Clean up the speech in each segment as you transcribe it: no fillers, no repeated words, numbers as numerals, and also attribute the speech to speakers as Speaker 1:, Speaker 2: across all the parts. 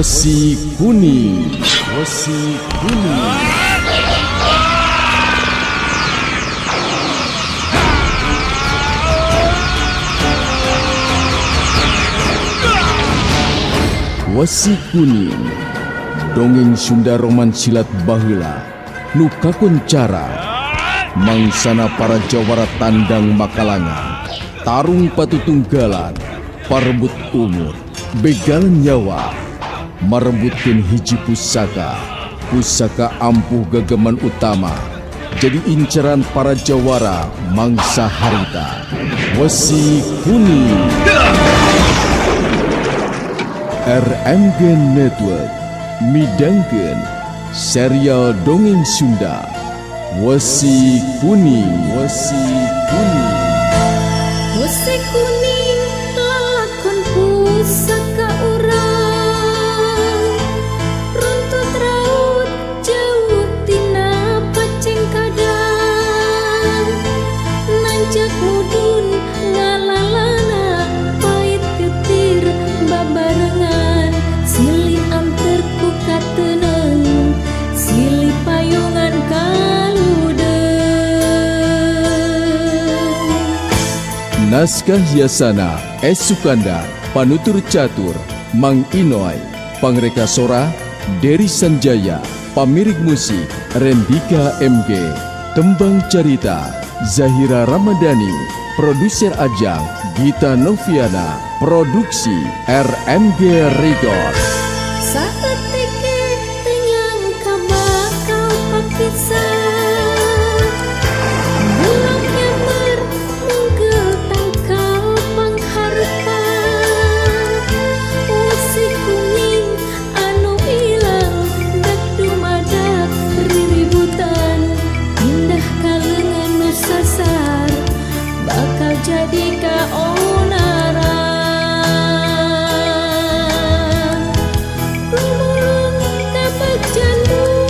Speaker 1: Wesi Kuning. Wesi Kuning. Wesi Kuning. Dongeng Sunda roman silat baheula nu kakoncara mangsana para jawara tandang makalangan, tarung patutunggalan, parebut umur, begalan nyawa, marebutkeun hiji pusaka, pusaka ampuh gegeman utama, jadi inceran para jawara mangsa harita. Wesi Kuning. RMG Network midangkeun serial dongeng Sunda Wesi Kuning. Wesi Kuning.
Speaker 2: Wesi kuning lalakon pusaka urang, runtut raut jauh tina paceng kadang, nanjak mudun ngalalana pait getir babarengan, silih anter ku kateneng, silih payungan kaludeung.
Speaker 1: Naskah Yasana S. Sukandar, Panutur Catur Mang Inoy, Pangreka Sora Dery Sanjaya, Pamirik Musik Rendika MG, Tembang Carita Zahira Ramadhani, Produser Ajang Gita Noviana, Produksi RMG Record.
Speaker 2: Saeutik ge teu nyangka bakal papisah, Bulog nyamber munggeul tangkal pangharepan, wesi kuning anu ilang dak dumadak riributan, pindah ka leungeun nu sasar bakal jadi kaonaran, gumulung kabagjan buyut.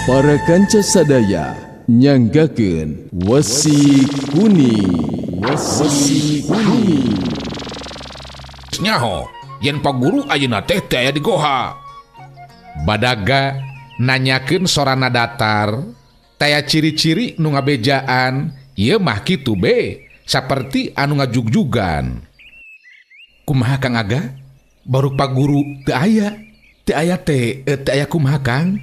Speaker 1: Para kanca sadaya, nyanggakeun Wesi Kuning. Wesi Kuning.
Speaker 3: Nyaho yen Pak Guru ayeuna teh teu aya di goha.
Speaker 4: Badaga nanyakeun sorana datar, taya ciri-ciri nu ngabejaan ieu mah kitu be, saperti anu ngajugjugan. Kumaha, Kang Aga? Baru Pak Guru teu aya. Teu aya teh teu aya kumaha, Kang?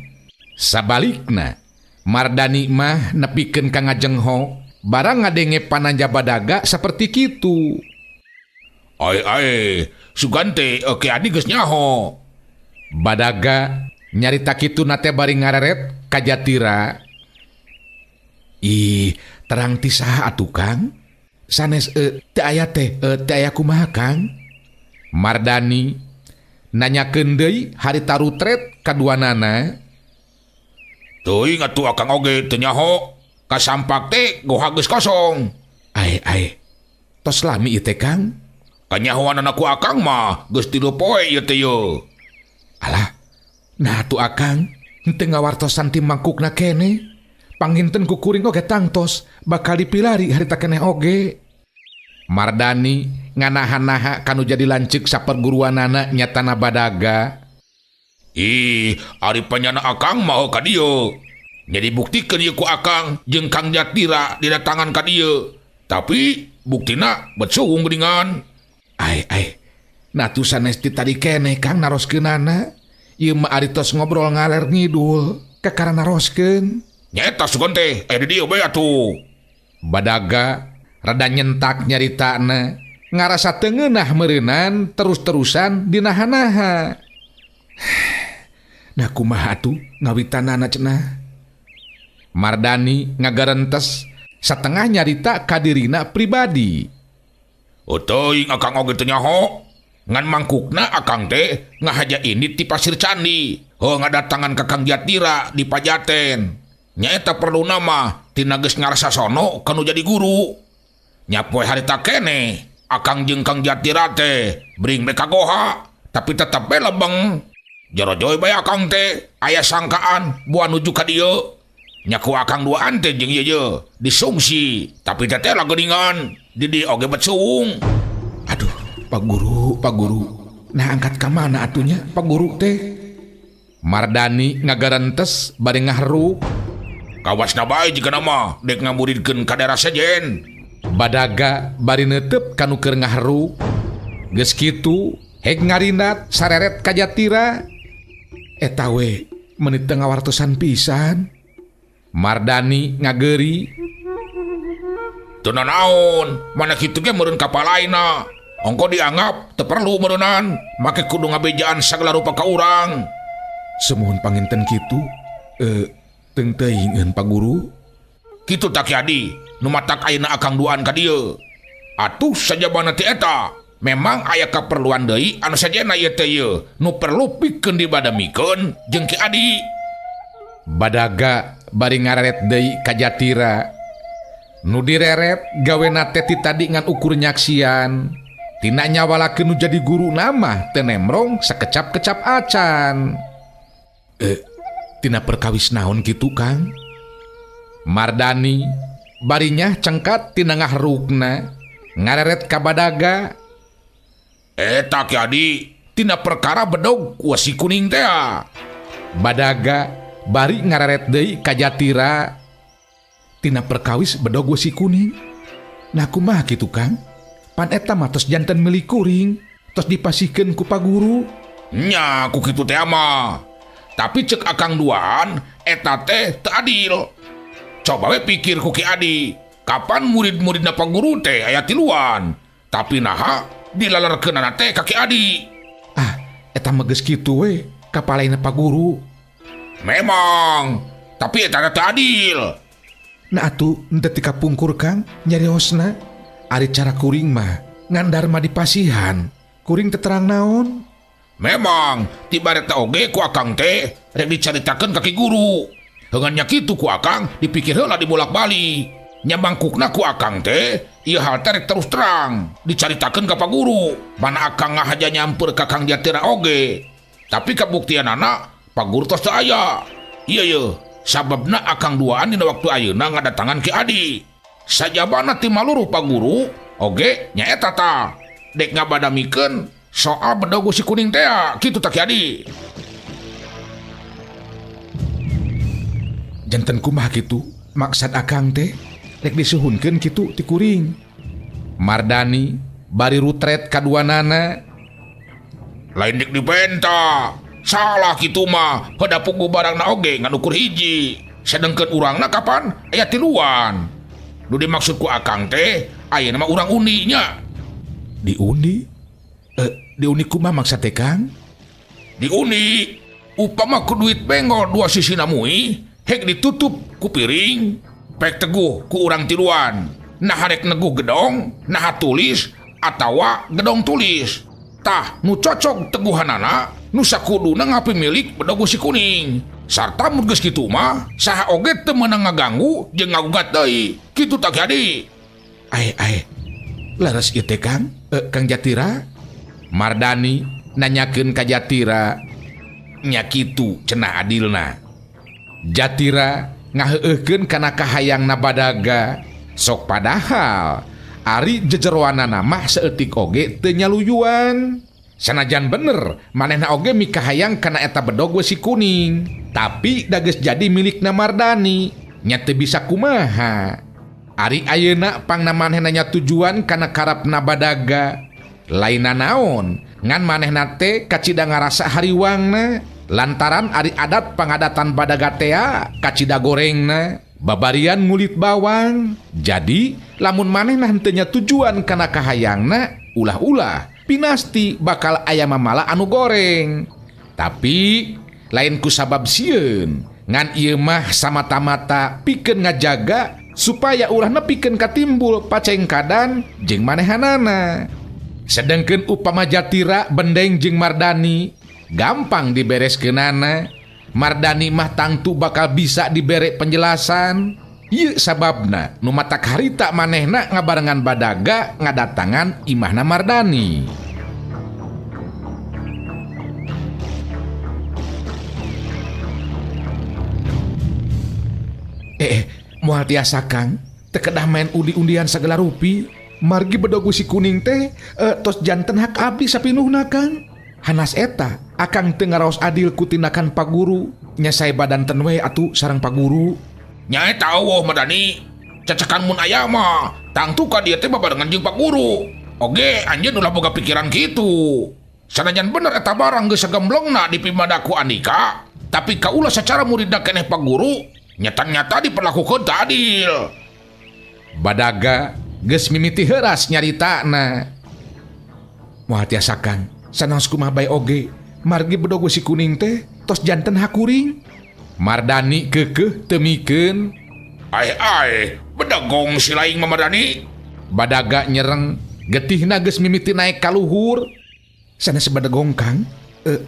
Speaker 4: Sabalikna Mardani mah nepikeun ka ngajengho barang ngadenge pananja Badaga saperti kitu.
Speaker 3: Ai ai, sugan teh Ki Adi geus nyaho.
Speaker 4: Badaga nyarita kitu na teh bari ngareret ka Jatira. Ih, terang ti saha atuh, Kang? Sanes teu aya teh teu aya kumaha, Kang? Mardani nanyakeun deui harita rutret kaduanana.
Speaker 3: Teuing atuh, Akang oge teu nyaho. Kasampak teh goha geus kosong.
Speaker 4: Ai ai. Tos lami ieu teh, Kang?
Speaker 3: Kanyahoanana ku Akang mah geus 3 poe ieu teh yeuh.
Speaker 4: Alah, nah atuh Akang henteu ngawartosan ti mangkukna kene. Panginten ku kuring oge tangtos bakal dipilari harita keneh oge. Mardani nganaha-naha kanu jadi lanceuk saperguruanana nyatana Badaga.
Speaker 3: Ih, ari panyana Akang mah ka dieu. Nya dibuktikeun ieu ku Akang jeung Kang Jatira didatangan ka dieu. Tapi buktina bet suung geuningan.
Speaker 4: Ai ai. Nah tuh sanes ti tadi keneh, Kang, naroskeunana. Ieu mah ari tos ngobrol ngaler ngidul kakara naroskeun.
Speaker 3: Nyaeta sugan teh aya di dieu bae atuh.
Speaker 4: Badaga rada nyentak nyaritana, ngarasa teu ngeunah meureunan terus-terusan dinaha-naha. Nah, kumaha atuh ngawitanana cenah? Mardani ngagarentes satengah nyarita kadirina pribadi.
Speaker 3: Oh, teuing, Akang oge teu nyaho. Ngan mangkukna Akang teh ngahaja ini ti Pasir Candi. Heuh, ngadatangan ka Kang Jatira di Pajaten. Nyaeta perluna mah tina geus ngarasa sono kanu jadi guru. Nya poe harita keneh Akang jeung Kang Jatira teh bring be ka goha, tapi tetep be lebeng. Jorojoy bae Akang teh aya sangkaan buah nuju ka dieu. Nya ku akang duaan teh jeung ieu ye disungsi, tapi teteh lah geuningan. Di dieu oge bet suung.
Speaker 4: Aduh, Pak Guru, Pak Guru. Nah angkat ka mana atunya Pak Guru teh?
Speaker 3: Mardani ngagarentes bari ngahruk. Kawasna bae jigana mah dek ngamuridkeun ka daerah sejen. Badaga bari neuteup ka nu keur ngahruk. Geus kitu hek ngarinat sareret ka Jatira.
Speaker 4: Eta we meuni teu ngawartosan pisan.
Speaker 3: Mardani ngageuri. Teu nanaon, mana kitu ge meureun kapalaina. Ongko dianggap teu perlu meureunan, make kudu ngabejaan sagala rupa ka urang.
Speaker 4: Sumuhun panginten kitu, teung teuing Pak Guru.
Speaker 3: Kitu tak Ki Adi, nu matak ayeuna akang duaan ka dieu. Atuh sajabana ti eta, memang aya kaperluan deui anu sajena ieu teh ieu, nu perlu pikeun dibadamikeun jeung Ki Adi.
Speaker 4: Badaga bari ngareret deui ka Jatira. Nu direret gawena teh ti tadi ngan ukur nyaksian. Tina nyawalakeun nu jadi guru nama teu nemrong sakecap-kecap acan. Tina perkawis naon kitu Kang?
Speaker 3: Mardani barinya cengkat tina ngahrukna ngareret ka Badaga. Eta Ki Adi tina perkara bedog wesi kuning teh.
Speaker 4: Badaga bari ngareret deui ka Jatira. Tina perkawis bedog wesi kuning. Nah kumaha kitu Kang? Pan eta mah tos janten milik kuring, tos dipasihkeun ku Pak Guru.
Speaker 3: Nya ku kitu teh mah. Tapi cek akang duaan eta teh teu adil. Coba we pikir ku Ki Adi, kapan murid-muridna Pak Guru teh aya tiluan, tapi naha dilalarkeunana teh ka Ki Adi.
Speaker 4: Ah, eta mah geus kitu we kapalaina Pak Guru.
Speaker 3: Memang, tapi eta teh adil.
Speaker 4: Nah atuh henteu ti kapungkur Kang nyariosna. Ari cara kuring mah ngan darma dipasihan. Kuring teu terang naon.
Speaker 3: Memang, tiba rek teh oge ku akang teh rek dicaritakeun ka Ki Guru. Heungan nya kitu ku akang dipikir heula dibolak-balik. Nya mangkukna ku akang teh ieu hal teh rek terus terang dicaritakeun ka Pak Guru. Mana akang ngahaja nyampeur ka Kang Jatira oge. Tapi kabuktianana Pak Guru tos teu aya. Ieu ye, sababna akang duaan dina waktu ayeuna ngadatangan Ki Adi. Sajabana ti maluruh Pak Guru oge nyaeta tah dek ngabadamikeun soal bedog si kuning teh kitu tah Ki Adi.
Speaker 4: Janten kumaha kitu maksad akang teh rek disuhunkeun kitu ti kuring.
Speaker 3: Mardani bari rutret kaduanana. Lain dek dipenta. Salah kitu mah heuda puguh barangna oge ngan ukur hiji. Sedengkeun urangna kapan aya tiluan. Nu dimaksud ku akang teh ayeuna mah urang undi nya.
Speaker 4: Diundi? Diundi kumaha maksad teh Kang?
Speaker 3: Diundi upama ku duit benggol dua sisina mui hek ditutup ku piring pek teguh ku urang tiluan. Nah rek neguh gedong, nah tulis atawa gedong tulis. Tah nu cocok teguhanana nu sakuduna ngapimilik bedog si kuning. Sarta mun geus kitu mah saha oge teu meunang ngaganggu jeung ngagugat deui. Kitu tah Ki Adi.
Speaker 4: Ae ae. Leres ieu teh Kang? Kang Jatira?
Speaker 3: Mardani nanyakeun ka Jatira. Nya kitu cenah adilna. Jatira ngaheueuhkeun kana kahayangna Badaga. Sok padahal ari jejeroanana mah saeutik oge teu nyaluyuan. Sanajan bener manehna oge mikahayang kana eta bedog wesi kuning, tapi da geus jadi milikna Mardani, nya teu bisa kumaha. Ari ayeuna pangna manehna nya tujuan kana karapna Badaga. Lainna naon, ngan manehna teh kacida ngarasa hariwangna lantaran ari adat pangadatan Badaga tea kacida gorengna babarian ngulit bawang. Jadi lamun manehna henteu nya tujuan kana kahayangna, ulah-ulah pinasti bakal aya mamala anu goreng. Tapi lain ku sabab sieun, ngan ieu mah samata-mata pikeun ngajaga supaya ulah nepikeun katimbul pacengkadan jeung manehanana. Sedengkeun upama Jatira bendeng jeung Mardani gampang dibereskeunana. Mardani mah tangtu bakal bisa dibere penjelasan. Ieu sababna nu matak harita manehna ngabarengan Badaga ngadatangan imahna Mardani.
Speaker 4: Moal tiasa Kang, teu kedah main undi-undian sagala rupi. Margi bedog wesi kuning teh tos janten hak abdi sapinuhna Kang. Hanas eta, akang teu ngaraos adil ku tindakan Pak Guru. Nya sae badanten we atuh sareng Pak Guru.
Speaker 3: Nyaeta eueuh Mardani. Cacakan mun aya mah, tangtu ka dieu teh babarengan jeung Pak Guru. Oge, anjeun ulah boga pikiran kitu. Sanajan bener eta barang geus sagemblengna dipimada ku Andika, tapi kaula secara muridna keneh Pak Guru, nyata-nyata diperlakukeun teu adil.
Speaker 4: Badaga geus mimiti heuras nyaritana. Moal tiasa Kang, sanaos kumaha bae oge, margi bedog wesi kuning teh tos janten hak kuring. Mardani keukeuh teu mikeun.
Speaker 3: Ae ae, bedegong si laing mah Mardani.
Speaker 4: Badaga nyereng, getihna geus mimiti naek ka luhur. Sanes bedegong Kang,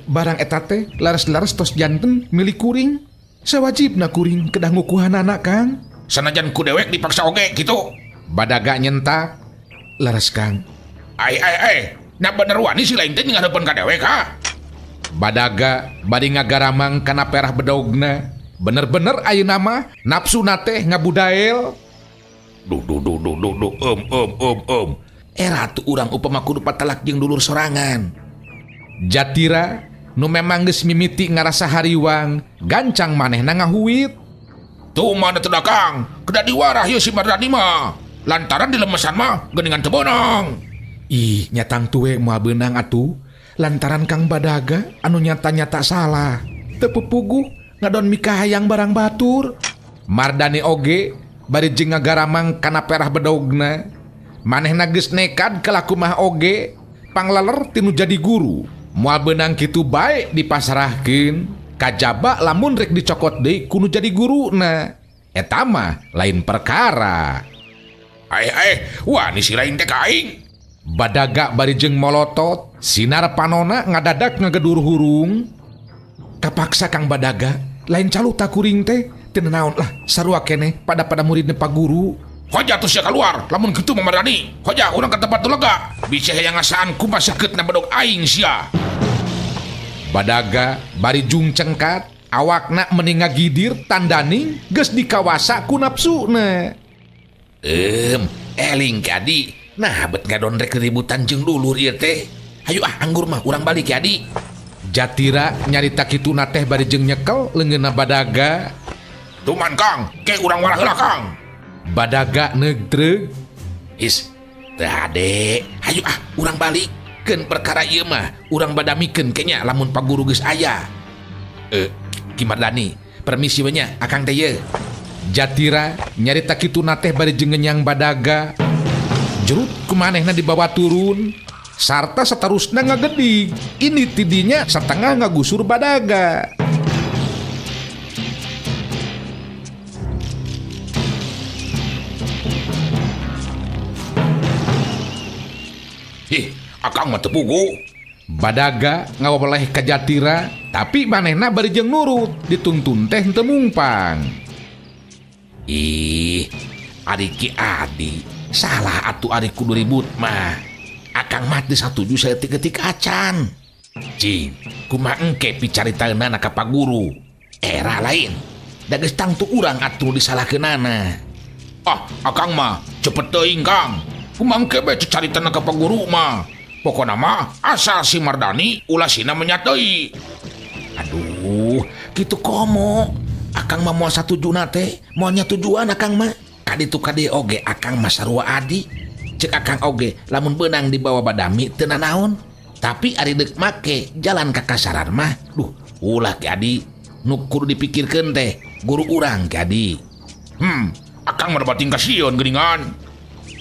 Speaker 4: barang eta teh laras-laras tos janten milik kuring. Sawajibna kuring kedah ngukuhanana Kang.
Speaker 3: Sanajan ku dewek dipaksa oge kitu.
Speaker 4: Badaga nyentak, laras Kang.
Speaker 3: Ae ae ae, na bener wani si laing teh ngadeupkeun ka dewek ha.
Speaker 4: Badaga bari ngagaramang kana perah bedogna. Bener-bener ayeuna mah nafsuna teh ngabudael.
Speaker 3: Duh duh duh duh duh duh, em em em em. Era tuh urang upama kudu patalak jeung dulur sorangan.
Speaker 4: Jatira nu memang geus mimiti ngarasa hariwang, gancang manehna ngahuit.
Speaker 3: Tuh mana teu Kang, kedah diwarah ieu si Mardani mah. Lantaran dilemesan mah geuningan teu beunang.
Speaker 4: Ih, nya tangtu we moal beunang atuh. Lantaran Kang Badaga anu nyata-nyata salah. Teu pupuguh ngadon mikahayang barang batur. Mardani oge bari jeung ngagaramang kana perah bedogna. Manehna geus nekad kalaku mah oge pangleler tinu jadi guru. Moal beunang kitu bae dipasrahkeun. Kajaba lamun rek dicokot deui ku nu jadi guruna. Eta mah lain perkara.
Speaker 3: Ae ae, wah ni si laing teh ka aing.
Speaker 4: Badaga bari jeung molotot, sinar panona ngadadak ngagedur hurung. Kapaksa Kang Badaga, lain caluta kuring teh, teu naon lah sarua keneh pada-pada muridna Pak Guru.
Speaker 3: Hoja atuh sia keluar, lamun kitu mah Mardani. Hoja urang ka tempat nu lega, bisi hayang ngasaan kumaha sekeutna bedog aing sia.
Speaker 4: Badaga bari jung cengkat, awakna meni ngagidir tandaning geus dikawasa ku nafsuna.
Speaker 3: Eling Ki Adi. Nah, bet ngadon rek ributan jeung dulur ieu teh. Hayu ah anggur mah urang balik Ki Adi.
Speaker 4: Jatira nyarita kituna teh bari jeung nyekel leungeunna Badaga.
Speaker 3: Tuman Kang, ke urang warah heula Kang.
Speaker 4: Badaga neugdreug.
Speaker 3: Is, teu hade. Hayu ah urang balik. Keun perkara ieu mah urang badamikeun kenya lamun Pak Guru geus aya. Ki Mardani, permisi we nya akang teh ye.
Speaker 4: Jatira nyarita kituna teh bari jeung ngenyang Badaga. Jerut kumanehna dibawa turun sarta satarusna ngagedig. Ini tidinya satengah ngagusur Badaga.
Speaker 3: Ih, akang mah teu pugu.
Speaker 4: Badaga ngaweleh ka Jatira, tapi manehna bari jeung nurut dituntun teh teu mungpang.
Speaker 3: Ih, ari Ki Adi, salah atuh ari kudu ribut mah. Akang mah teu satuju saeutik-eutik acan. Cing, kumaha engke picaritaeunana ka Pak Guru? Era lain. Da geus tangtu urang atuh disalahkeunana. Ah, akang mah cepet teuing Kang. Kumaha engke bae caritana ka Pak Guru mah. Pokona mah asal si Mardani ulah sina menyatoi. Aduh, kitu komo. Akang mah moal satujuna teh, moal nyatujuan akang mah. Kaditu kadieu oge akang mah sarua adi. Cek akang oge lamun beunang dibawa badami teu nanaon. Tapi ari deuk make jalan ka kasaran mah, duh, ulah Ki Adi. Nu kudu dipikirkeun teh guru urang Ki Adi. Akang mah bating kasieun geuningan.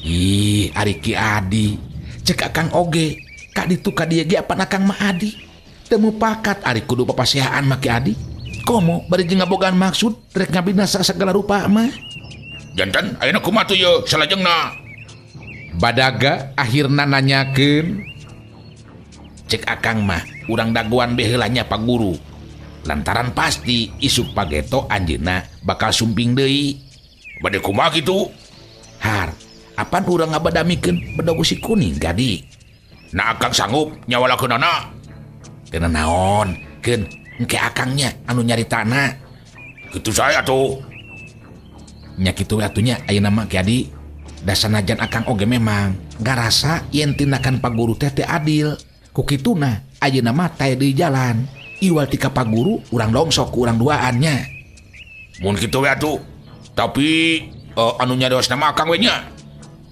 Speaker 3: Ih, ari Ki Adi. Cek akang oge, kaditu kadieu ge apan akang mah adi. Teu mupakat ari kudu papaseaan mah Ki Adi. Komo bari jeung ngabogaan maksud rek ngabinasa sagala rupa mah. Janten ayeuna kumaha tuh yeuh salajengna?
Speaker 4: Badaga akhirna nanyakeun.
Speaker 3: Cek akang mah urang dagoan be heula nya Pak Guru. Lantaran pasti isuk pageto anjeunna bakal sumping deui. Bade kumaha kitu? Har, apan urang ngabadamikeun bedog si kuning gadi? Nah akang sanggup nyawalakeunana. Teu naon, keun engke akangnya anu nyaritana. Kitu saya tuh.
Speaker 4: Nya kitu we atuh nya ayeuna mah Ki Adi. Da sanajan akang oge memang ngarasa yen tindakan Pak Guru teh teu adil. Ku kituna ayeuna mah taya deui jalan. Iwal ti ka Pak Guru urang dongsok ku urang duaan nya.
Speaker 3: Mun kitu we atuh. Tapi anu nyariosna mah akang we nya.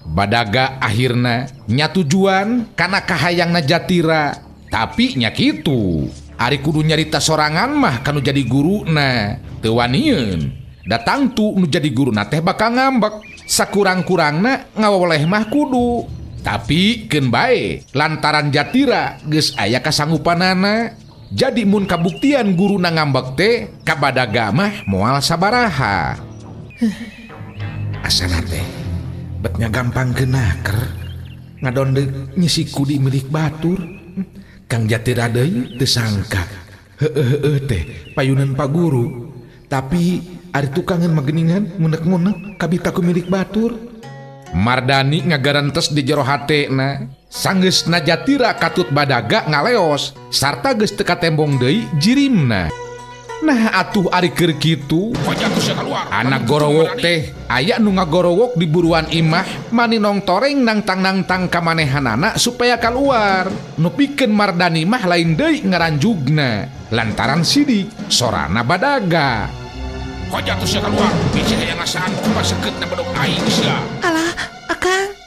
Speaker 4: Badaga akhirna nyatujuan kana kahayangna Jatira. Tapi nya kitu. Ari kudu nyarita sorangan mah kanu jadi guruna. Teu wanieun. Da tangtu nu jadi guruna teh bakal ngambek. Sakurang-kurangna ngawoleh mah kudu. Tapi keun bae lantaran Jatira geus aya kasanggupanana. Jadi mun kabuktian guruna ngambek teh ka Badaga mah moal sabaraha. Asana teh bet ngagampangkeun naker ngadondeg nyisi kudi milik batur. Kang Jatira deui teu sangka. Heueuh-heueuh teh payunan Pak Guru. Tapi ari tukangan mah geuningan ngunek-ngunek kabita ku milik batur. Mardani ngagarentes di jero hatena. Sanggeusna Jatira katut Badaga ngaleos sarta geus teu katembong deui jirimna. Nah atuh ari keur kitu anak gorowok teh aya nu ngagorowok di buruan imah mani nongtoreng nangtang-nangtang ka manehanana supaya kaluar. Nu pikeun Mardani mah lain deui ngaranjugna lantaran sidik sorana Badaga.
Speaker 3: Hojat sia kaluar bisi hayang ngasaan kumaha sekeutna bedog aing sia.
Speaker 4: Alah akang.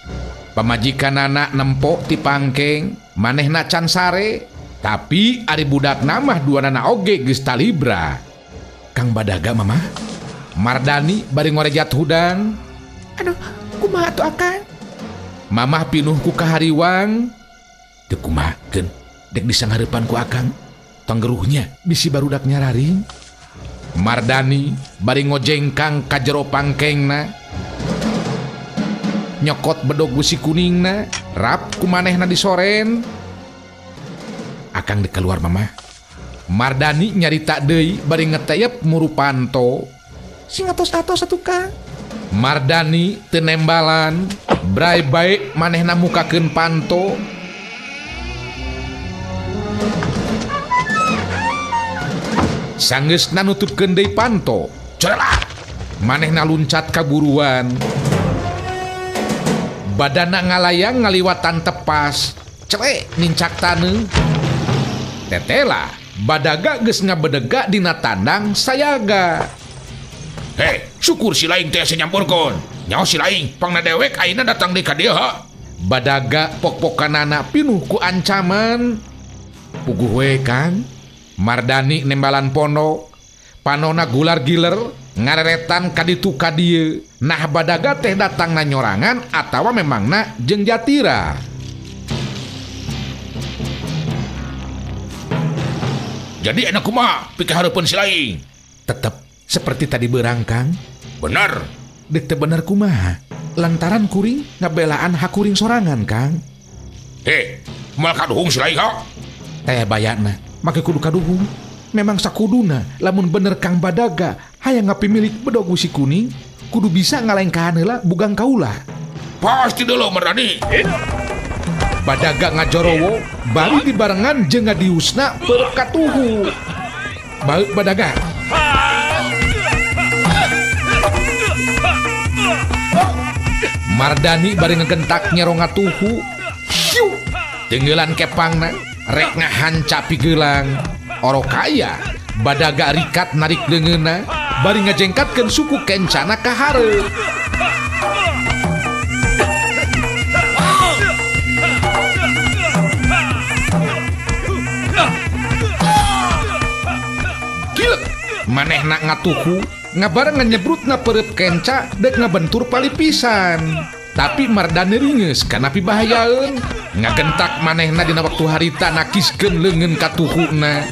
Speaker 4: Pamajikanana nempo ti pangkeng manehna can sare. Tapi ari budak namah duanana oge geus talibra. Kang Badaga mamah. Mardani bari ngorejat hudang. Aduh, kumaha atuh akang? Mamah pinuh ku kahariwang. Teu kumahakeun dek disanghareupan ku akang. Tanggeruhnya bisi barudak nyararing. Mardani bari ngojengkang ka jero pangkengna. Nyokot bedog besi kuningna, rap ku manehna disoren. Akang dek keluar mama. Mardani nyarita deui bari ngeteyep muru panto. Sing atos-atos atuh Kang. Mardani teu nembalan, bray bae manehna mukakeun panto. Sanggeusna nutupkeun deui panto. Corelah. Manehna luncat ka buruan. Badana ngalayang ngaliwatan tepas. Cele nincak taneuh. Tetela Badaga geus ngabedega dina tandang sayaga.
Speaker 3: Hei, syukur si laing teh asa nyampurkeun. Nyaho si laing pangna dewek ayeuna datang deui ka dieu ha.
Speaker 4: Badaga pok-pokanana pinuh ku ancaman. Puguh we Kang. Mardani nembalan pondok. Panona gular giler ngareretan ka ditu ka dieu. Nah Badaga teh datangna nyorangan atawa memangna jeung Jatira.
Speaker 3: Jadi enak kumaha pikahareupeun si laing.
Speaker 4: Tetep seperti tadi berang Kang.
Speaker 3: Bener.
Speaker 4: Dek teu bener kumaha? Lantaran kuring ngabelaan hak kuring sorangan Kang.
Speaker 3: Moal kaduhung si laing ha?
Speaker 4: Teh bayana make kudu kaduhung. Memang sakuduna lamun bener Kang Badaga hayang ngapimilik bedog wisi kuning kudu bisa ngalengkahan heula bugang kaula.
Speaker 3: Pasti dulu Mardani.
Speaker 4: Badaga ngajorowo bari dibarengan jeung ngadiusna peureuk katuhu. Baeuk Badaga. Mardani bari ngegentak nyero ngatuhu. Hiu! Tenggelan kepangna rek ngahanca pigelang. Oro kaya Badaga rikat narik leungeunna bari ngajengkatkeun suku kencana ka hareup. Manehna ngatuhu ngabarengan nyebrutna peureub kenca dek ngabentur palipisan. Tapi Mardani ringeus kana pibahayaeun. Ngagentak manehna dina waktu harita nakiskeun leungeun katuhuna.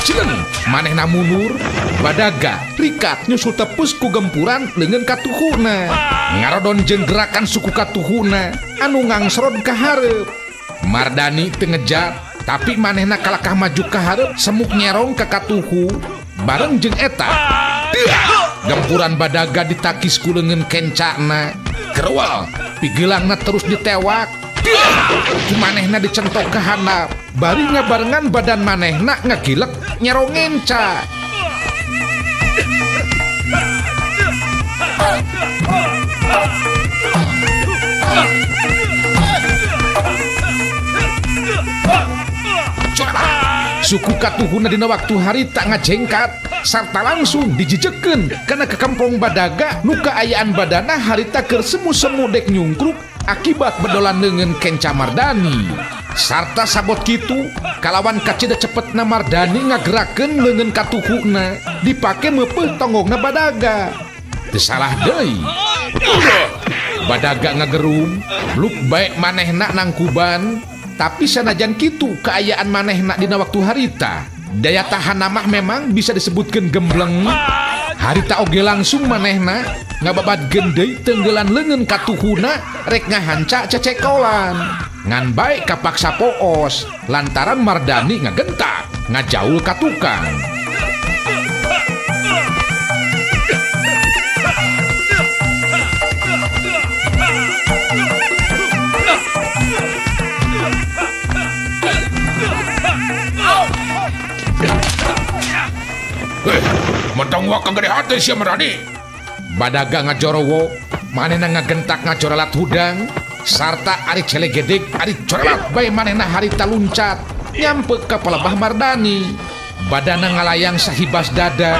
Speaker 4: Cileng manehna mundur, Badaga rikat nyusul tepus ku gempuran leungeun katuhuna. Ngarodon jeung gerakan suku katuhuna anu ngangsrod ka hareup. Mardani teu ngejat, tapi manehna kalakah maju ka hareup semuk nyerong ka katuhu bareng jeung eta. Gempuran Badaga ditakis ku leungeun kencana. Kerewel, pigeulangna terus ditewak. Ku manehna dicentok ka handap bari ngabarengan badan manehna ngagilek nyero ngenca. Suku katuhuna dina waktu harita ngajengkat sarta langsung dijejekeun kana kekempong badaga nu kaayaan badana harita keur semu-semu dek nyungkruk akibat bedolan leungeun Kenca Mardani. Sarta sabot kitu kalawan kacida cepetna Mardani ngagerakeun leungeun katuhuna dipake meupeuh tonggongna badaga. Teu salah deui. Badaga ngagerum, bluk bae manehna nangkuban. Tapi sanajan kitu kaayaan manehna dina waktu harita, daya tahan mah memang bisa disebutkeun gembleng. Harita oge langsung manehna ngababadkeun deui tenggelan leungeun katuhuna rek ngahanca cecekolan. Ngan bae kapaksa poos lantaran Mardani ngagentak ngajaul ka tukang.
Speaker 3: Mentang wak kagede hati sia Mardani.
Speaker 4: Badaga ngajorowo, manehna ngagentak ngajorelat hudang, sarta ari celegedeg ari corelat bae manehna harita luncat nyampe ka palebah Mardani. Badana ngalayang sahibas dada,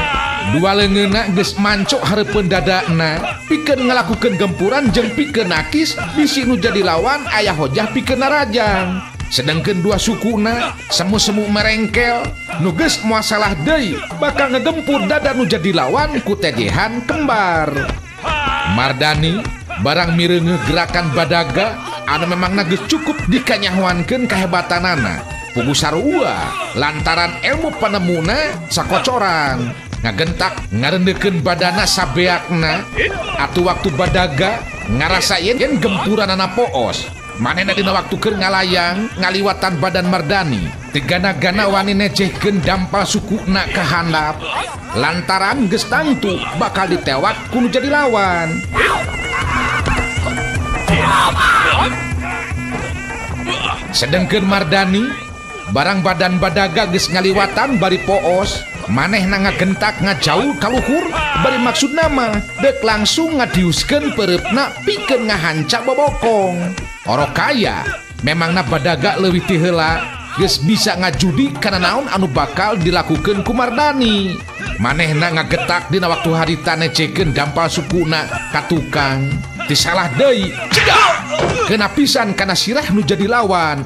Speaker 4: dua leungeunna geus mancok hareupeun dadana, pikeun ngalakukeun gempuran jeung pikeun nakis bisi nu jadi lawan aya hojah pikeun narajang. Sedangkeun dua sukuna semu-semu merengkel nu geus moal salah deui bakal ngegempur dada nu jadi lawan ku tejehan kembar. Mardani barang mireungeuh gerakan badaga anu memangna geus cukup dikanyahoankeun kahebatanana. Pugu sarua lantaran ilmu panemuna sakocoran ngagentak ngarendeukeun badana sabeakna atuh waktu badaga ngarasa yen gempuranana poos. Manehna dina waktu keur ngalayang ngaliwatan badan Mardani tegana-gana wani nejehkeun dampal sukuna ka handap lantaran geus tangtu bakal ditewak ku nu jadi lawan. Sedengkeun Mardani barang badan badaga geus ngaliwatan bari poos, manehna ngagentak ngajaul ka luhur bari maksudna mah deuk langsung ngadiuskeun peureupna pikeun ngahanca bobokong. Oro kaya memangna badaga leuwih ti heula geus bisa ngajudi kana naon anu bakal dilakukeun ku Mardani. Manehna ngagetak dina waktu harita necekeun dampal sukuna ka tukang. Disalah deui, cedak! Kena pisan kana sirah nu jadi lawan.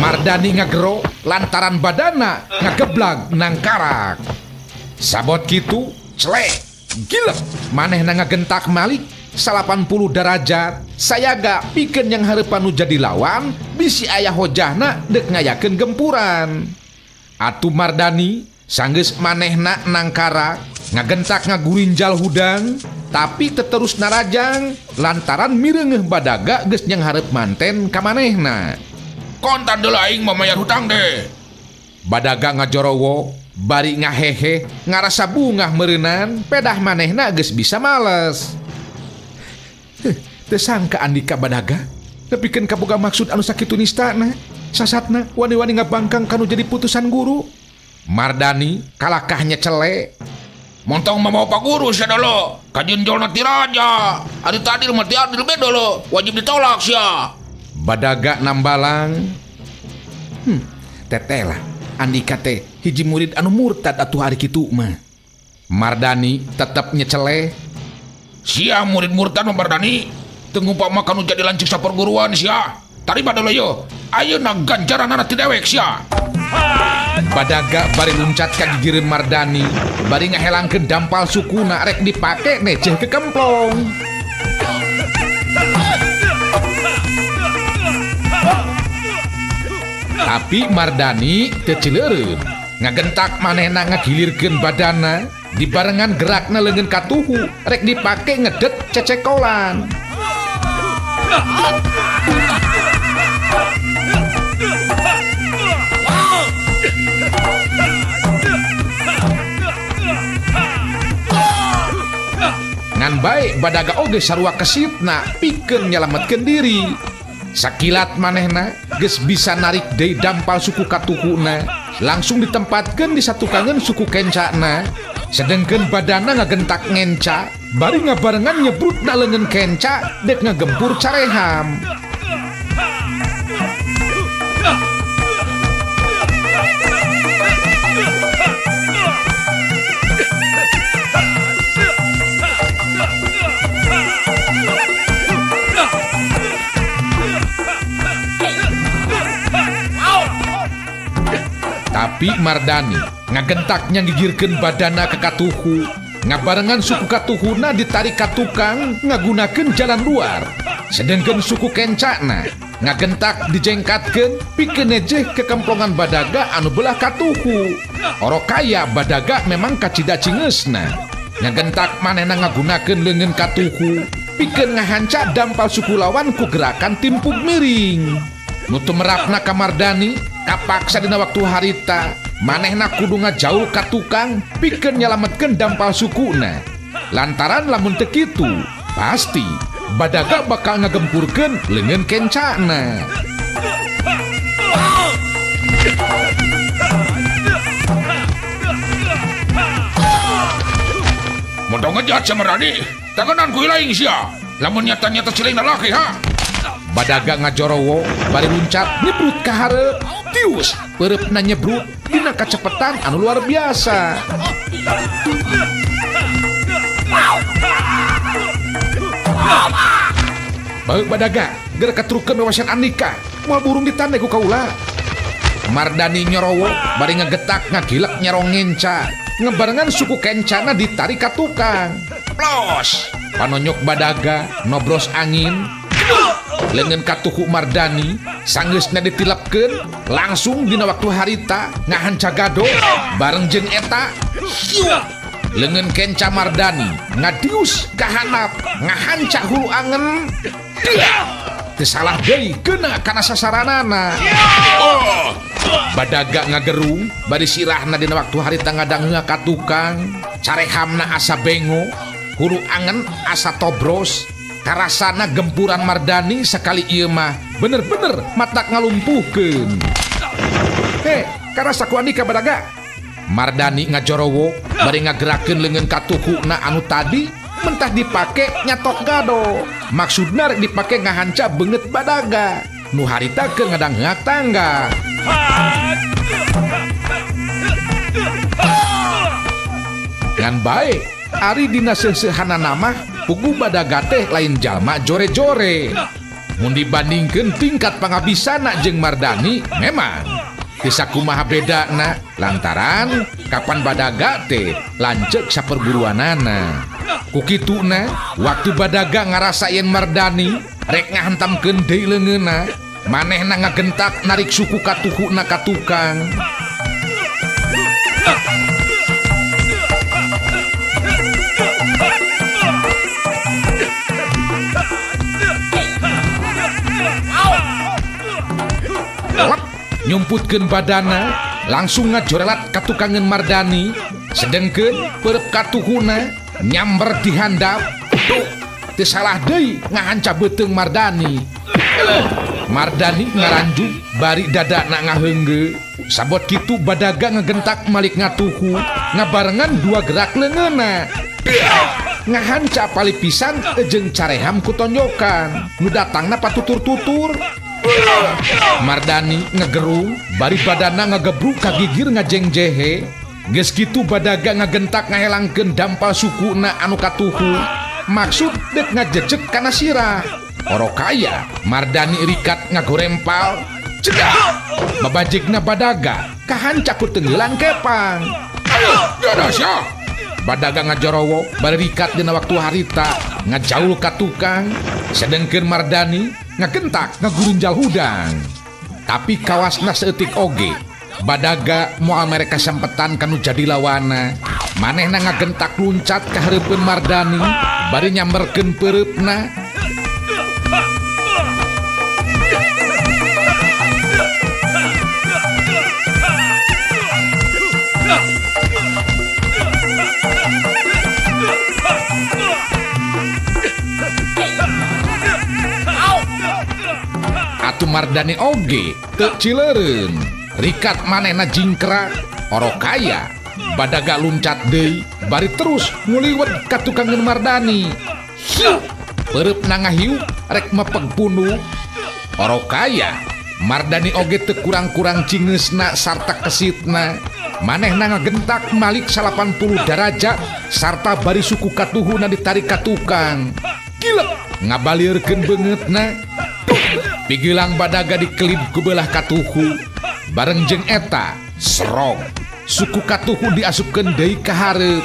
Speaker 4: Mardani ngagero lantaran badana ngageblag nangkarak. Sabot kitu, celek, gilek. Manehna ngagentak malik 80 derajat. Sayaga pikeun yang hareupan nu jadi lawan bisi aya hojahna deuk ngayakeun gempuran. Atuh Mardani sanggeus manehna nangkarak ngagentak ngagurinjal hudang tapi teterus narajang lantaran mireungeuh badaga geus nyang hareup manten ka manehna.
Speaker 3: Kontan deui aing mah mayar hutang deh.
Speaker 4: Badaga ngajorowo bari ngahehe ngarasa bungah meureunan pedah manehna geus bisa males. Teu sangka Andika badaga nepikeun kaboga maksud anu sakitu nistana. Sasatna wani-wani ngabangkang kanu jadi putusan guru. Mardani kalakahnya cele.
Speaker 3: Montong mah mau pak guru sia dolo. Kajeun jolna ti raja. Ari tadil mah ti adil be dolo. Wajib ditolak sia.
Speaker 4: Badaga nambalang. Teteh lah Andika teh hiji murid anu murtad atuh ari kitu mah. Mardani tetep nyecele.
Speaker 3: Sia murid murtad mah Mardani. Teu ngumpama mah kanu jadi lanceuk saperguruan sia. Tarima dolo yo. Ayeuna ganjaranana ti dewek sia.
Speaker 4: Badaga bari luncat ka gigireun Mardani, bari ngahelangkeun dampal sukuna rek dipake neceh ke kemplong. Tapi Mardani teu cileureun, ngagentak manehna ngagilirkeun badana, dibarengan gerakna leungeun katuhu rek dipake ngedet cecekolan. Ngan bae badaga oge sarua kesitna pikeun nyalametkeun diri. Sakilat manehna geus bisa narik deui dampal suku katuhuna, langsung ditempatkeun di satukangeun suku kencana. Sedengkeun badana ngagentak ngenca, bari ngabarengan nyebrutna leungeun kenca dek ngagempur careham. Tapi Mardani ngagentaknya ngigirkeun badana ke katuhu, ngabarengan suku katuhuna ditarik ka tukang ngagunakeun jalan luar. Sedengkeun suku kencana ngagentak dijengkatkeun pikeun nejeh kekemplongan badaga anu belah katuhu. Orok kaya badaga memang kacida cingeusna. Ngagentak manehna ngagunakeun leungeun katuhu pikeun ngahanca dampal suku lawan ku gerakan timpuk miring. Nu tumerapna ka Mardani kapaksa dina waktu harita manehna kudu ngajauh ka tukang pikeun nyalametkeun dampal sukuna. Lantaran lamun teu kitu pasti badaga bakal ngagempurkeun leungeun kencana.
Speaker 3: Mun tong ngejat sia Mardani, tanganan ku ilaing sia. Lamun nyata-nyata silaing lalaki ha.
Speaker 4: Badaga ngajorowo bari luncat nyebrut ka hareup. Tius peureupna nyebrut dina kacepetan anu luar biasa. Baeuk badaga geura katrukeun wawasan Andika, moal burung ditande ku kaula. Mardani nyorowo bari ngegetak ngagilek nyerong ngenca. Ngebarengan suku kencana ditarik ka tukang.
Speaker 3: Plos!
Speaker 4: Panonyok badaga nobros angin. Leungeun katuhu Mardani sanggeusna ditilepkeun langsung dina waktu harita ngahanca gado bareng jeung eta. Leungeun kenca Mardani ngadius ka handap ngahanca hulu angen. Teu salah deui kena kana sasaranana.
Speaker 3: Oh!
Speaker 4: Badaga ngagerung bari sirahna dina waktu harita ngadangheua ka tukang. Carehamna asa bengo, hulu angen asa tobros. Karasana gempuran Mardani sekali ieu mah bener-bener matak ngalumpuhkeun. He, karasa ku Andika badaga. Mardani ngajorowo bari ngagerakeun leungeun katuhuna anu tadi mentah dipake nyatok gado. Maksudna rek dipake ngahanca beungeut badaga nu harita keur ngadangheak tangga. Ngan bae ari dina seuseuhanana mah pugu badaga teh lain jalma jore-jore. Mun dibandingkeun tingkat pangabisana jeung Mardani memang teu sakumaha bedana lantaran kapan badaga teh lanceuk saperburuanana. Ku kituna waktu badaga ngarasa yen Mardani rek ngahantamkeun deui leungeunna, manehna ngagentak narik suku katuhuna ka tukang. Nyumputkeun badana langsung ngajorelat ka tukangeun Mardani, sedengkeun peureub katuhuna nyamber di handap. Duh, teu salah deui ngahanca beuteung Mardani. Mardani ngaranjuk bari dadana ngaheunggeut. Sabot kitu badaga ngegentak malik ngatuhu ngabarengan dua gerak leungeunna. Ngahanca palipisan jeung careham ku tonjokan nu datangna patutur-tutur. Mardani ngegerung bari badana ngegebruk kagigir ngajengjehe. Geus kitu badaga ngagentak ngahelangkeun dampal sukuna anu katuhu maksud dek ngajejeg kana sirah. Orok kaya Mardani rikat ngagorempal cedah babajegna badaga kahanca ku tenggelan kepang.
Speaker 3: Ayo jodoh sia.
Speaker 4: Badaga ngajorowo bari rikat dina waktu harita ngajaul ka tukang, sedengkeun Mardani ngagentak ngagurunjal hudang. Tapi kawasna seutik oge badaga moal mere kasempetan kanu jadi lawana. Manehna ngagentak luncat ka hareupeun Mardani bari nyamberkeun peureupna. Mardani oge teu cileureun. Rikat manehna jingkrak orokaya badaga luncat deui bari terus nguliwet ka tukangeun Mardani. Hiu! Peureupna ngahiu rek mepeg punuk. Orokaya Mardani oge teu kurang-kurang cingeusna sarta kesitna. Manehna ngagentak malik 80 derajat sarta bari suku katuhuna ditarik ka tukang. Gilek ngabalieurkeun beungeutna. Pigilang badaga dikelib ku beulah katuhu. Bareng jeung eta serong suku katuhu diasupkeun deui ka hareup.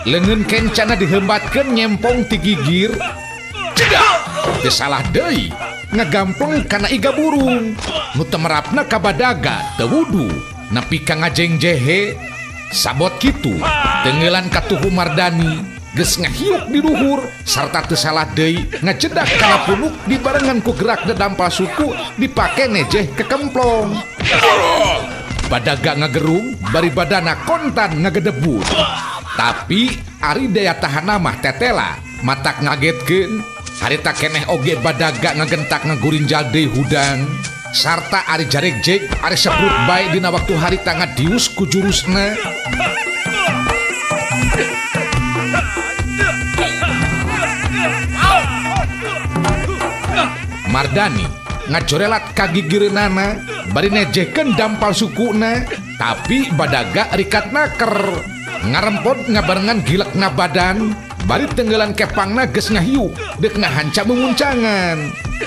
Speaker 4: Leungeun kencana dihembatkeun nyempong ti gigir. Jedak teu salah deui ngagampleng kana iga burung. Nu temerapna ka badaga teu wudu nepi ka ngajengjehe. Sabot kitu tenggelan katuhu Mardani geus ngahiuk di luhur sarta teu salah deui ngajedak kana punuk dibarengan ku gerak dedampal suku dipake nejeh kekemplong. Badaga ngagerung bari badana kontan ngagedebut. Tapi ari daya tahan mah tetela matak ngagetkeun. Harita keneh oge badaga ngagentak ngagurinjal deui hudang sarta ari jaregjeg ari sebrut bae dina waktu harita ngadius ku jurusna. Mardani ngajorelat ka gigireunana bari nejehkeun dampal sukuna, tapi badaga rikat naker ngarempot ngabarengan gilekna badan bari tenggelan kepangna geus ngahiuk deuk ngahanca mumuncangan.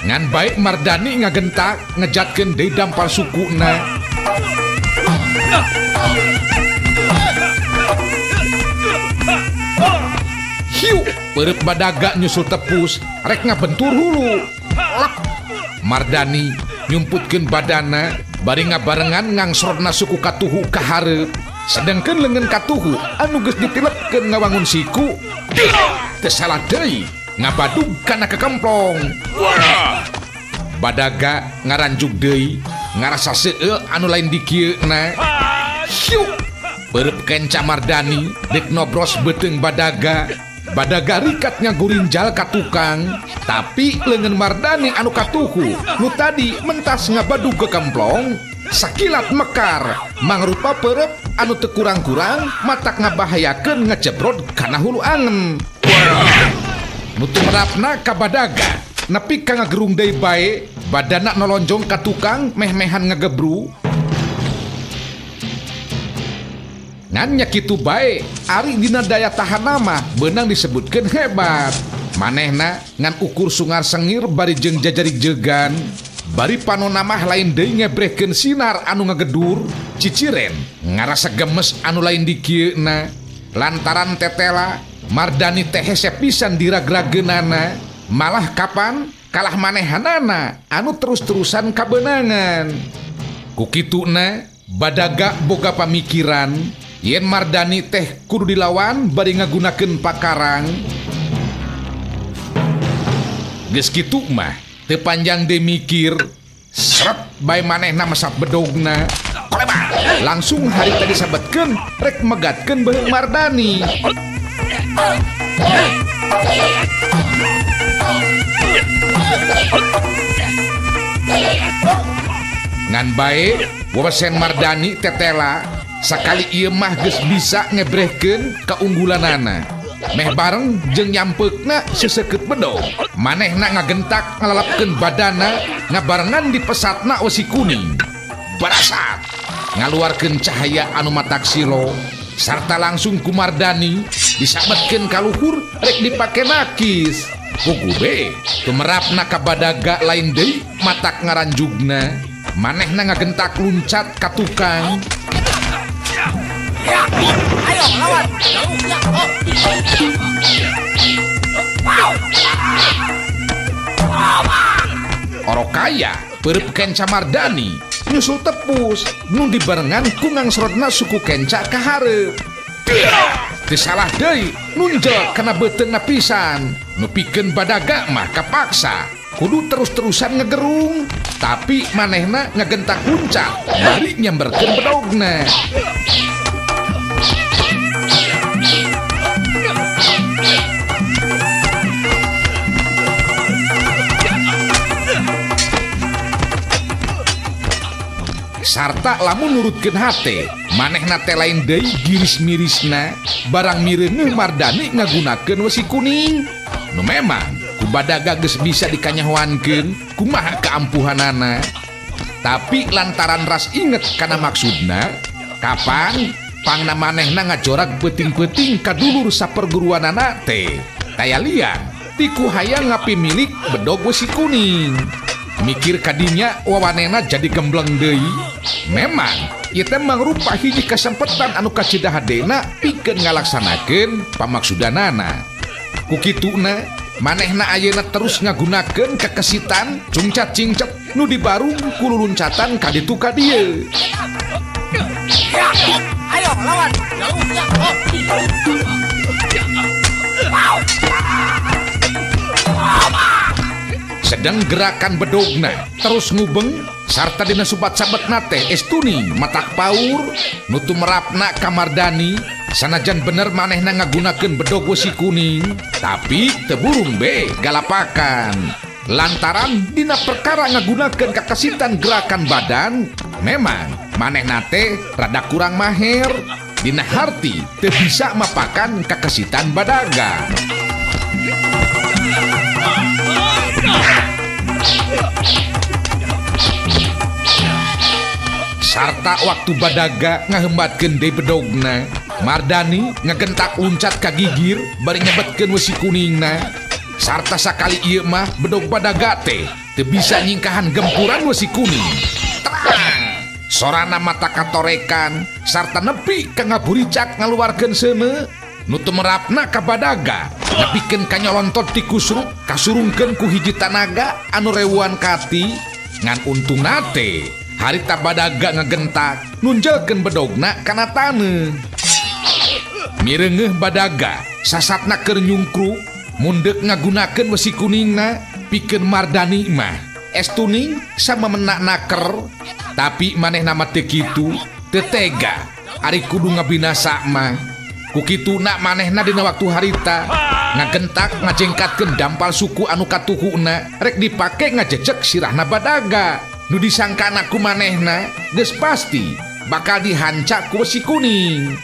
Speaker 4: Ngan bae Mardani ngagentak ngejatkeun deui dampal sukuna. Hiu peureut badaga nyusul tepus rek ngabentur hulu. Lep. Mardani nyumputkeun badana bari ngabarengan ngangsrodna suku katuhu ka hareup. Sedengkeun leungeun katuhu anu geus ditilepkeun ngawangun siku teu salah deui ngabadug kana kekemplong. Badaga ngaranjug deui ngarasa seueul anu lain dikieuna. Hiu peureub kenca Mardani deuk nobros beuteung badaga. Badaga rikat ngagurinjal ka tukang, tapi leungeun Mardani anu katuhu nu tadi mentas ngabadug kekemplong sakilat mekar mangrupa peureub anu teu kurang-kurang matak ngabahayakeun ngecebrod kana hulu angen. Nu tumerapna ka badaga nepi ka ngagerung deui bae badana nolonjong ka tukang meh-mehan ngagebru. Ngan nya kitu bae ari dina daya tahan mah beunang disebutkeun hebat. Manehna ngan ukur sungar sengir bari jeung jajarik jegan. Bari panona mah lain deui ngebrehkeun sinar anu ngagedur, ciciren ngarasa gemes anu lain dikieuna. Lantaran tetela Mardani teh hese pisan diragrageunana, malah kapan kalah manehanana anu terus-terusan kabeunangan. Ku kituna badaga boga pamikiran yen Mardani teh kudu dilawan bari ngagunakeun pakarang. Geus kitu mah teu panjang deui mikir, seret bae manehna mesat bedogna. Langsung harita disabetkeun rek megatkeun beuheung Mardani. Ngan bae wewesen Mardani tetela sakali ieu mah geus bisa ngebrehkeun kaunggulanana. Meh bareng jeung nyampeukna seseukeut bedog. Manehna ngagentak ngalalapkeun badana ngabarengan dipesatna wesi kuning. Barasat ngaluarkeun cahaya anu matak silo sarta langsung ku Mardani disabetkeun ka luhur rek dipake nakis. Pugu be tumerapna ka badaga lain deui matak ngaranjugna. Manehna ngagentak luncat ka tukang.
Speaker 5: Ayo lawan.
Speaker 4: Orokaya peureub kenca Mardani nyusul tepus nu dibarengan ku ngangsrodna suku kenca ka hareup. Teu salah deui nunjel kana beuteungna pisan. Nu pikeun badaga mah kapaksa kudu terus-terusan ngegerung, tapi manehna ngagentak luncat bari nyamberkeun bedogna. Sarta lamun nurutkeun hate manehna teh lain deui giris-mirisna barang mireuneuh Mardani ngagunakeun wesi kuning. Nu memang ku Badaga geus bisa dikanyahoankeun kumaha keampuhanana. Tapi lantaran ras inget kana maksudna, kapan pangna manehna ngajorag peuting-peuting ka dulur saperguruanana teh. Taya lian tiku hayang ngapimilik bedog wesi kuning. Mikir kadinya wawanena jadi gembleng deui. Memang ieu teh mangrupa hiji kasempetan anu kacida hadena pikeun ngalaksanakeun pamaksudanana. Ku kituna manehna ayeuna terus ngagunakeun kekesitan cungcat cingcet nu dibarung ku luluncatan ka ditu ka dieu.
Speaker 5: Ayo lawan.
Speaker 4: Sedang gerakan bedogna terus ngubeng sarta dina subat-sabetna teh estuni matak paur nu tumerapna ka Mardani. Sanajan bener manehna ngagunakeun bedog wesi kuning tapi teu burung be galapakan. Lantaran dina perkara ngagunakeun kakesitan gerakan badan memang manehna teh rada kurang maher dina harti teu bisa mapakan kakesitan Badaga. Sarta waktu Badaga ngahembatkeun deui bedogna, Mardani ngegentak luncat ka gigir bari nyebetkeun wesi kuningna. Sarta sakali ieu mah bedog Badaga teh teu bisa nyingkahan gempuran wesi kuning. Terang! Sorana mata katorekan sarta nepi ka ngaburicak ngaluarkeun seuneu. Nu tumerapna ka Badaga nepikeun ka nyolontot ti kusruk kasurungkeun ku hiji tanaga anu rewuan kati. Ngan untungna teh harita Badaga ngegentak nunjelkeun bedogna kana taneuh. Mireungeuh Badaga sasatna keur nyungkruk mundek ngagunakeun wesi kuningna pikeun Mardani mah estuning sama menak naker. Tapi manehna mah teu kitu, teu tega ari kudu ngabinasa mah. Ku kituna manehna dina waktu harita ngagentak ngajengkatkeun dampal suku anu katuhuna rek dipake ngajejek sirahna Badaga. Nu disangkana ku manehna geus pasti bakal dihancak ku wesi kuning.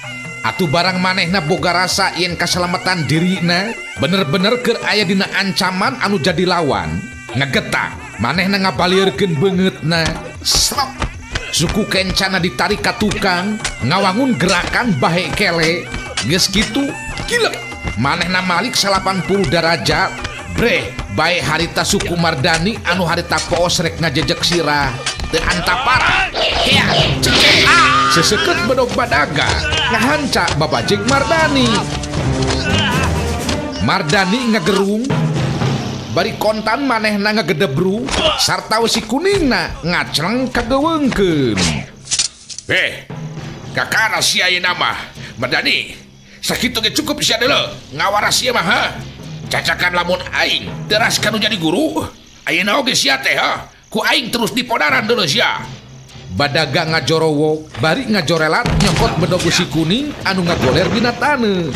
Speaker 4: Atuh barang manehna boga rasa yen kasalamatan dirina bener-bener keur aya dina ancaman anu jadi lawan. Ngegetak manehna ngabalieurkeun beungeutna. Srok! Suku kencana ditarik ka tukang ngawangun gerakan bahe kele. Geus kitu gilek manehna malik 80 derajat. Breh bae harita suku Mardani anu harita poos rek ngajejek sirah teu antapara. Hea cekek seseukeut bedog Badaga ngahanca babajeg Mardani. Mardani ngagerung bari kontan manehna ngagedebru sarta wesi kuningna ngacleng kageuweungkeun.
Speaker 3: Kakana sia ayeuna mah Mardani. Sakitu ge cukup sia deuleu ngawara sia mah ha. Cacakan lamun aing teras kanu jadi guru ayeuna oge sia teh ha. Ku aing terus dipodaran deuleu sia.
Speaker 4: Badaga ngajorowok bari ngajorelat nyokot bedog wesi kuning anu ngagoler dina taneuh.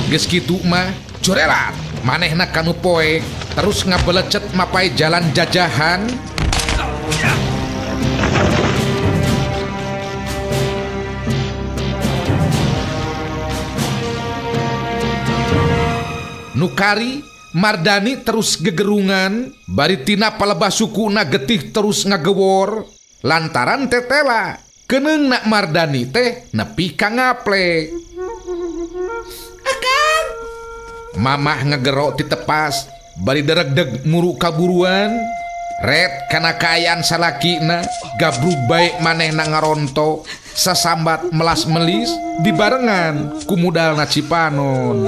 Speaker 4: Geus kitu mah jorelat manehna kanu poek terus ngabelecet mapai jalan jajahan. Nukari Mardani terus gegerungan bari tina palebah sukuna getih terus ngagewor lantaran tetela keuneungna Mardani teh nepi ka ngaplek. Akang! Mamah ngegero ti tepas bari deregdeg muru kaburuan. Ret kana kaayaan salakina gabrug bae manehna ngaronto sasambat melas melis dibarengan ku mudalna Cipanon.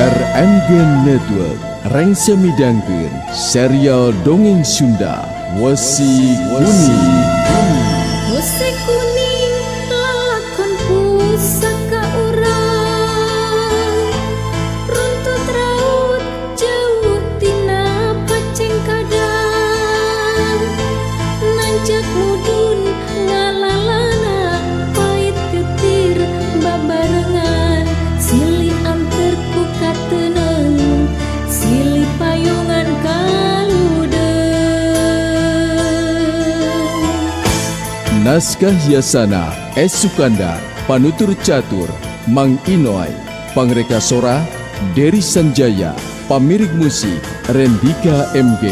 Speaker 1: RMG Network rengse midangkeun serial dongeng Sunda Wesi Kuning.
Speaker 2: Wesi kuning lalakon pusaka urang runtut raut jauh tina pacengkadang nanjak mudun ngalalana pait getir babarengan silih anter ku kateneng.
Speaker 1: Naskah Yasana S. Sukandar, Panutur Catur Mang Inoy, Pangreka Sora Dery Sanjaya, Pamirik Musik Rendika MG,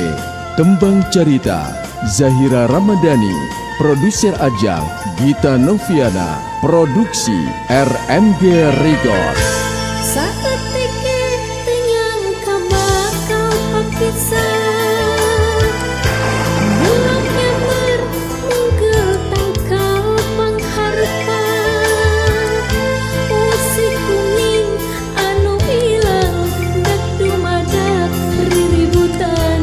Speaker 1: Tembang Carita Zahira Ramadhani, Produser Ajang Gita Noviana, Produksi RMG Record.
Speaker 2: Saeutik ge teu nyangka bakal papisah. Bulog nyamber mungkeul tangkal pangharepan. Wesi kuning anu ilang dak dumadak riributan.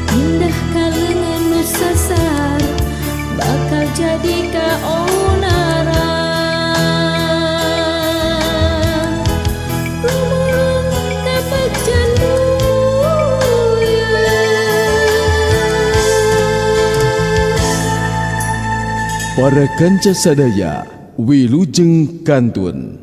Speaker 2: Pindah ka leungeun nu sasar bakal jadi kaonaran. Gumulung ka bagja duya.
Speaker 1: Para kanca sadaya, wilujeng kantun.